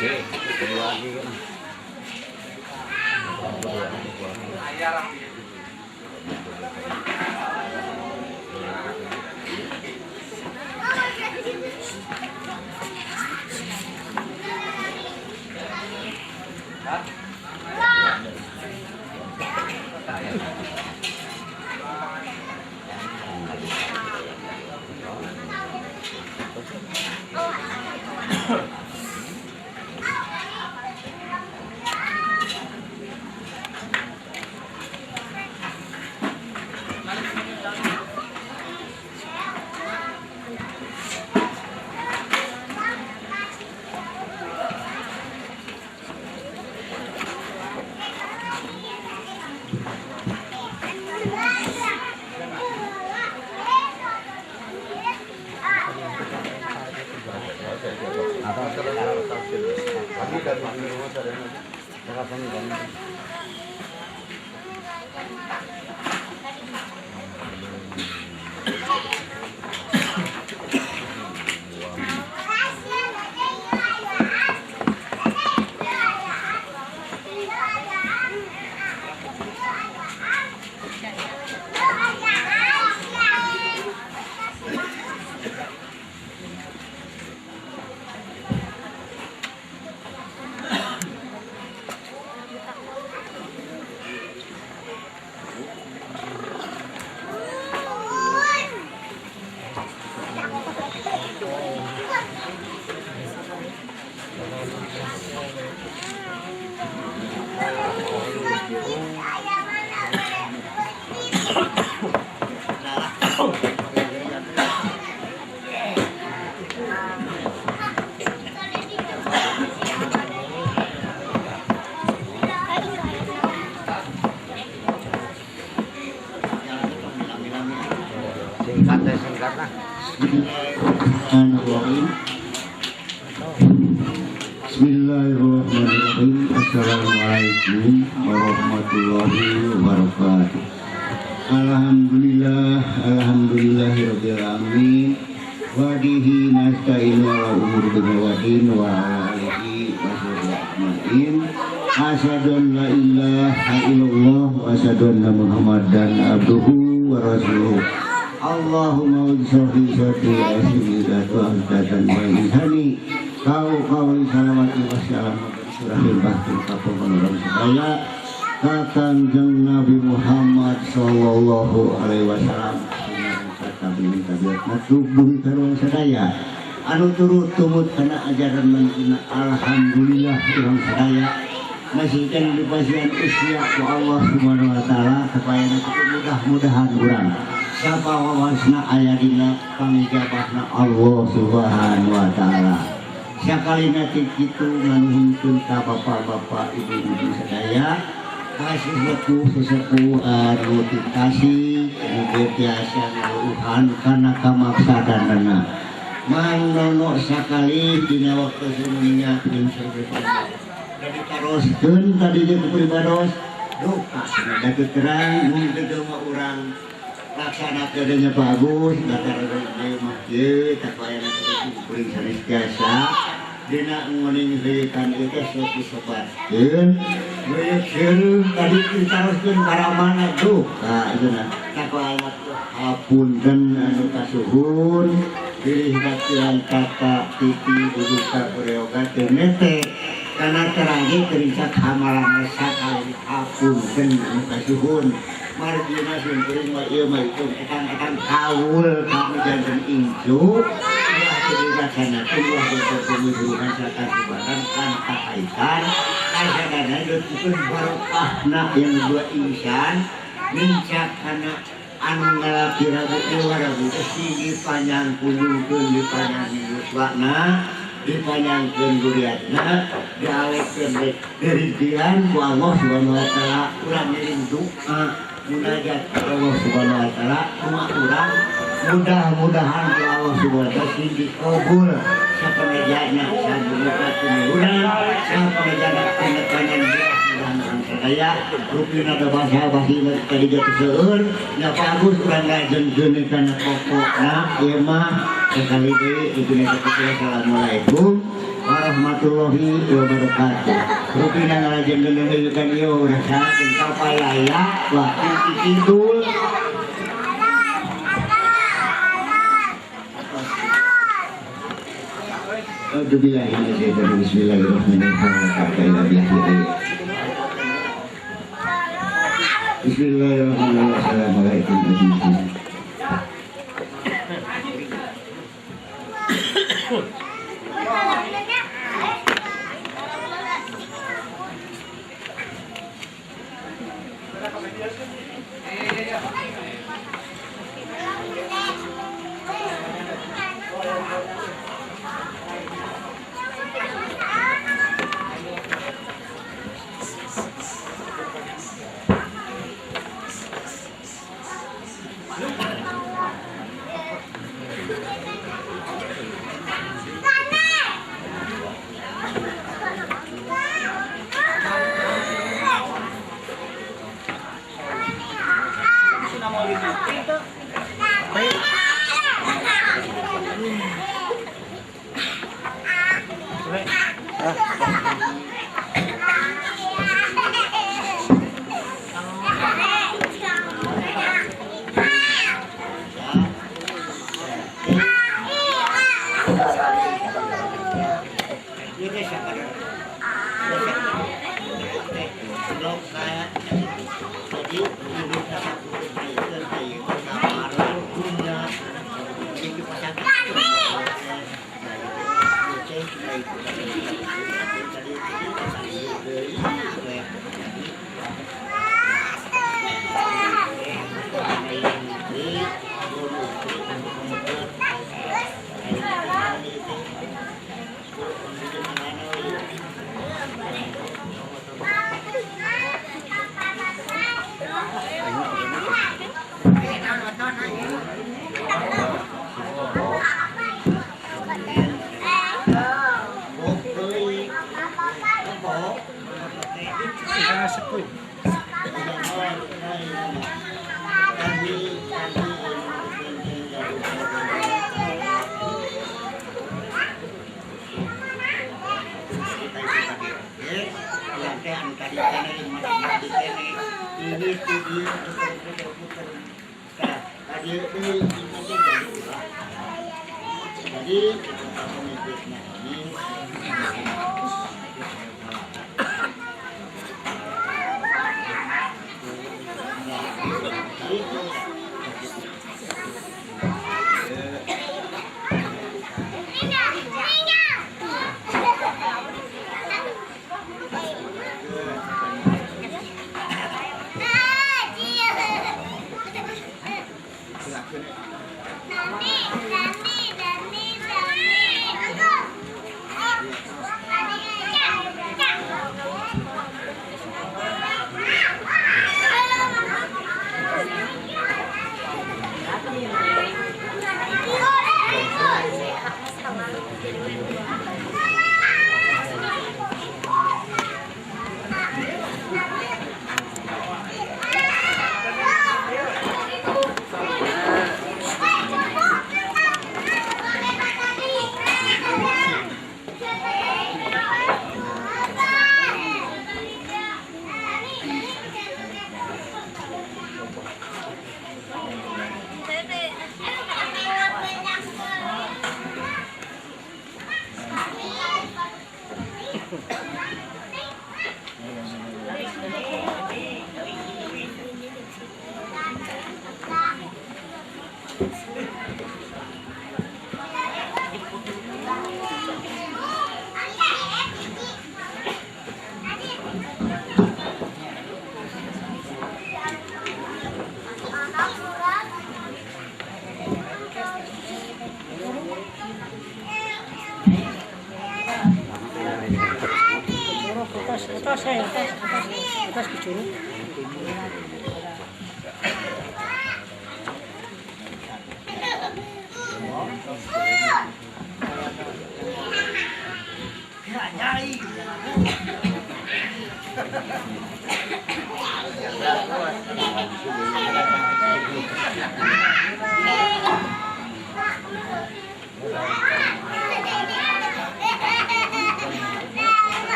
Oke, lagi kan. Singkat ya, singkat lah. Bismillahirrahmanirrahim. Bismillahirrahmanirrahim. Assalamualaikum warahmatullahi wabarakatuh. Alhamdulillah, alhamdulillahirabbil alamin. Wa bihi nasta'inu ala umuri dunya waddin wa ala alihi wa sahbihi ajmain. Asyhadu an la ilaha illallah wa asyhadu anna Muhammadan abduhu wa rasuluh. Allahumma sholli salli wa lisani kau kauli salawati wassalam surahil bahtul kapung sedaya ka Kanjeng Nabi Muhammad sallallahu alaihi wasallam tabi'in tabi'at sadaya anu turut tumut kana ajaran manjina. Alhamdulillah urang sadaya masih kan dipasihan usia ku Allah Subhanahu wa taala supaya mudah-mudahan urang sapa wawasna aya dina pangijabahna Allah Subhanahu wa taala. Sakalina ti kitu nganuhunkeun ka bapak-bapak ibu-ibu sadaya kasih sesepuh anu ti Tasik mugi tiasa ngaluhan kana kamaksadanana manono sakali dina waktu semuanya tadi taroskeun tadi jeung pribados duka da terang mun teu mah urang laksana adanya bagus datar di masjid tapayana kuring sanes biasa dina nguning heukan ieu teh sok disebatkeun leuyeut seureum tadi ditaroskeun karamana duka cenah takoana hapunten anu kasuhun pilih batian kata titi duduka kureoga teu nete kana terangge terincak hamalan sakali hapunten anu kasuhun margina simkuring mah ieu mah itu etang-etang kaul kami janten incu ulah teu dilaksanakeun ulah janten pemiluhan sakasubaran kan kakaitan kasadana leutikkeun barokahna yang dua insan nincak kana anu ngalaki rabu ieu rabu teh sing dipanjang kunjungkeun dipanjang yuswana dipanjangkeun duriatna dialekkeun dirijian ku Allah Subhanahu wa taala urang ngiring doa munajat Allah Subhanahu wa taala doa urang mudah-mudahan ku Allah Subhanahu wa taala sing dikabul sapanejana sabuka urang sapanejana penekanan mudah-mudahan sadaya rupina da basa basi tadi jatuh seueur nya bagus urang ngajengkeun kana pokokna ieu mah sekali deui dipina. Assalamualaikum warahmatullahi. warahmatullahi wabarakatuh. Rupina ngalajengkeun deui ieu urang ka payaya waktu kidul. Bismillahirrahmanirrahim. Bismillahirrahmanirrahim. Assalamualaikum warahmatullahi wabarakatuh.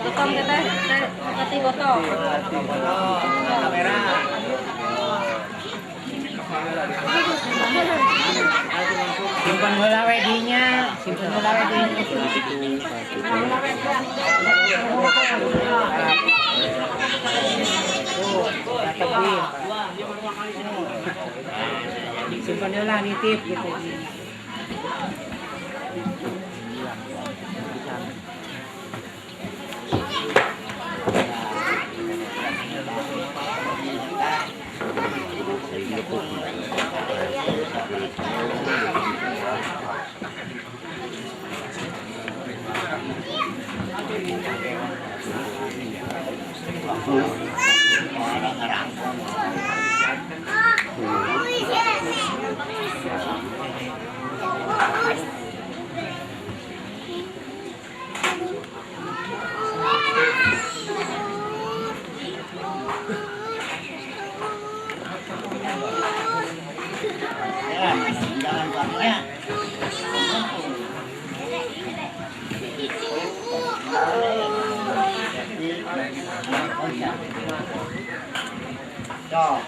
Gotong teh, teh gotong. Kamera. Simpan heula we dinya, simpan heula we dinya. Simpan heula nitip gitu.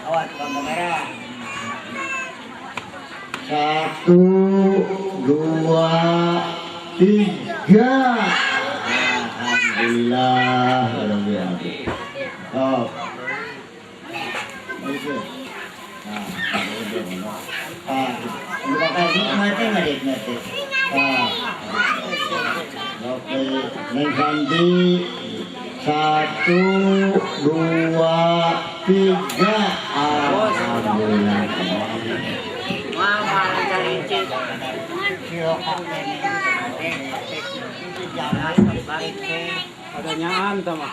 Awas kamera. 1, 2, 3. Alhamdulillah. Oh. Oke, Neng Santi. 1, 2, 3. Alhamdulillah. Padanyaan tama.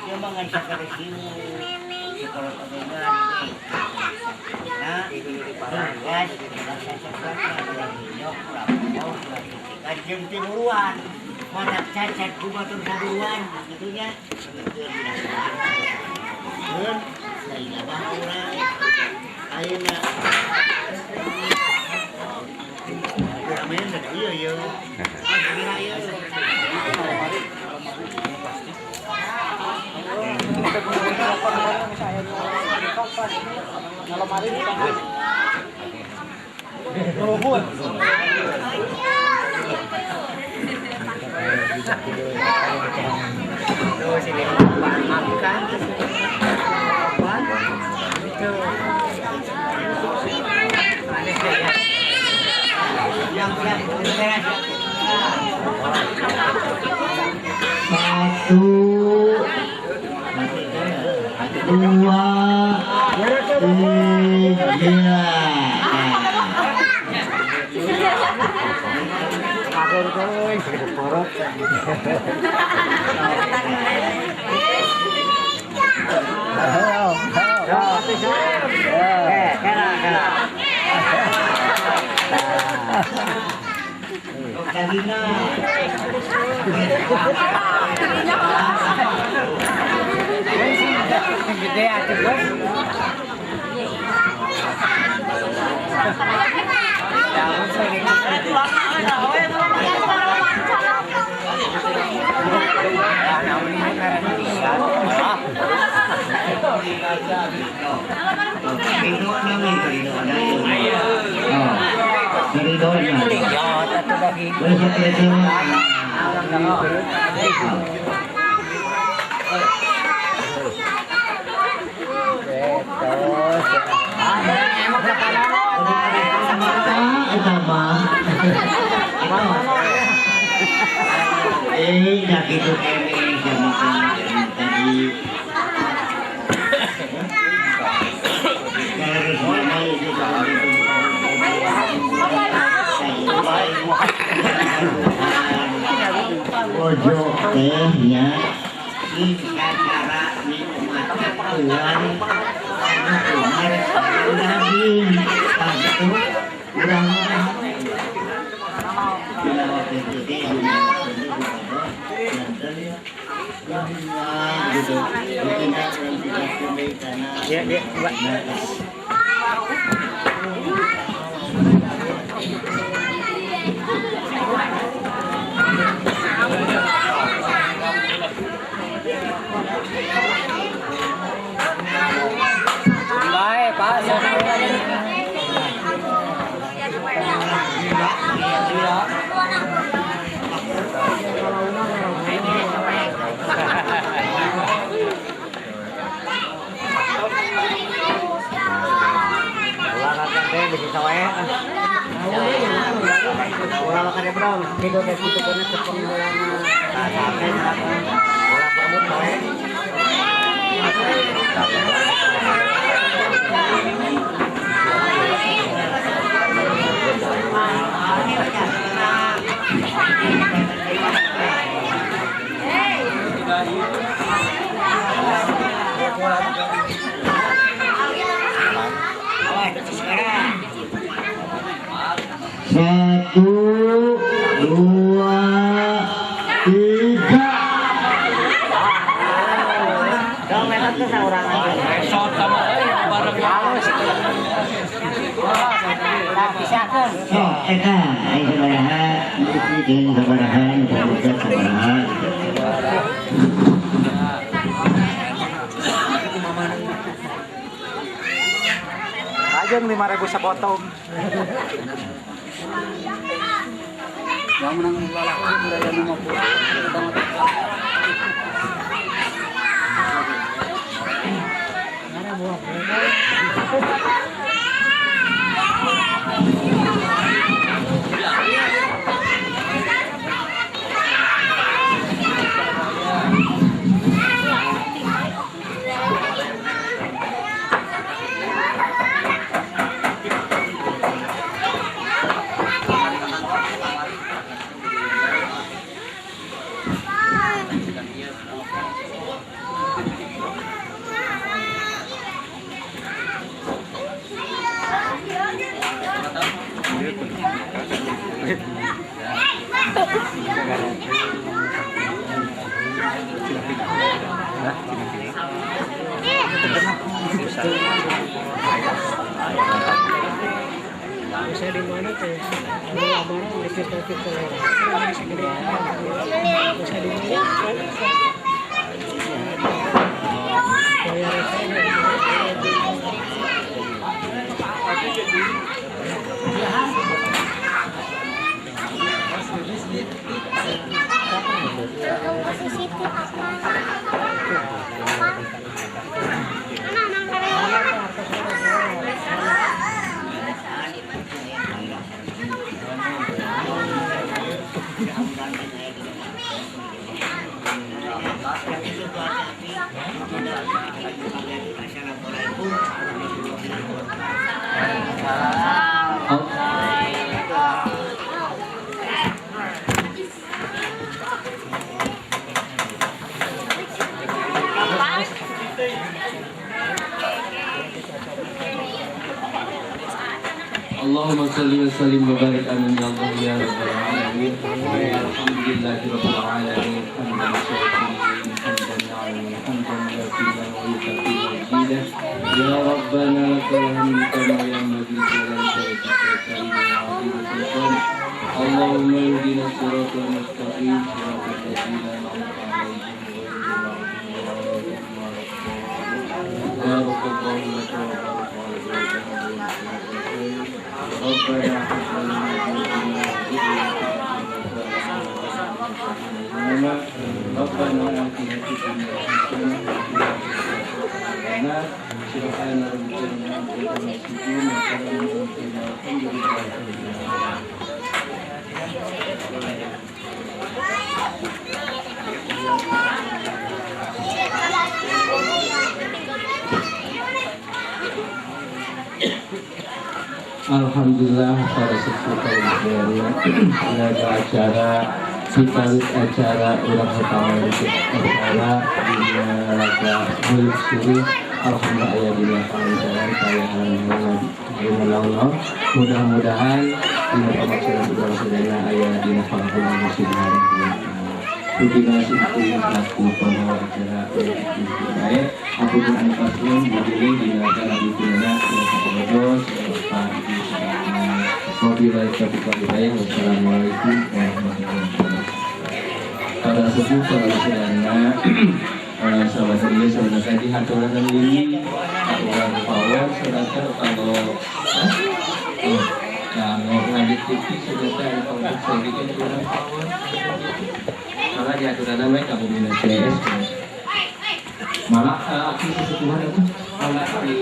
Kajem timuruan, mana cacat kumatur saburuan, gitunya. Ayeuna. Iya iya. Satu, dua, tiga. Gede atuh, Bos. Nya kitu keneh sama tadi. Ojo teh nya sing sacara nikmat uang uang daging itu urang gitu. Ya, ya, Mbak. Baik, Pak. Satu, dua, tiga. So, eta, ayo sabaraha, iki jeung sabaraha, budak sabaraha. Ajeng 5.000 sepotong. Yang menang lalaki berada 50. Saya di mana teh? Allahumma salli wa sallim wa barik amin ya Allah ya rabbal alamin. Alhamdulillahi rabbil alamin. Hamdan syakirin hamdan na'im hamdan katsiran wa yukafi mazidah. Ya Rabbana lakal hamdu kama yanbaghi li jalali wajhika al-karim wa 'azimi sultanik. Allahumma ihdina siratal mustaqim siratal ladzina an'amta 'alaihim ghairil maghdubi 'alaihim waladdallin. Barakallahu laka wa baraka 'alaika. ربنا هب لنا من ربنا آتنا في الدنيا حسنة وفي الآخرة حسنة. سبحان ربك رب العزة عما يصفون وسلام على المرسلين والحمد لله رب العالمين. Alhamdulillah, para sepuh sadayana, ada acara Citalut, acara urang utama untuk acara dina laga Muluk Suri. Alhamdulillah, aya dina pangancaran kaayaan naon. Mudah-mudahan dina pamaksudan urang sadayana aya dina pangampunan Allah Subhanahu wa Ta'ala. Rugi kasih selaku pembawa acara baik apapun anu paslon berdiri di acara dituna ya Bapak Ibu sadayana. Wabillahi taufiq wal hidayah. Wassalamualaikum warahmatullahi wabarakatuh. Para sepuh, para sadayana, sahabat ini sebenarnya dihaturakan diri urang power sedangkan kalau kalau lanjut TV sudah ada untuk sedikit kurang power karena diaturan namanya kamu minat CS malah aku sesepuhan itu malah di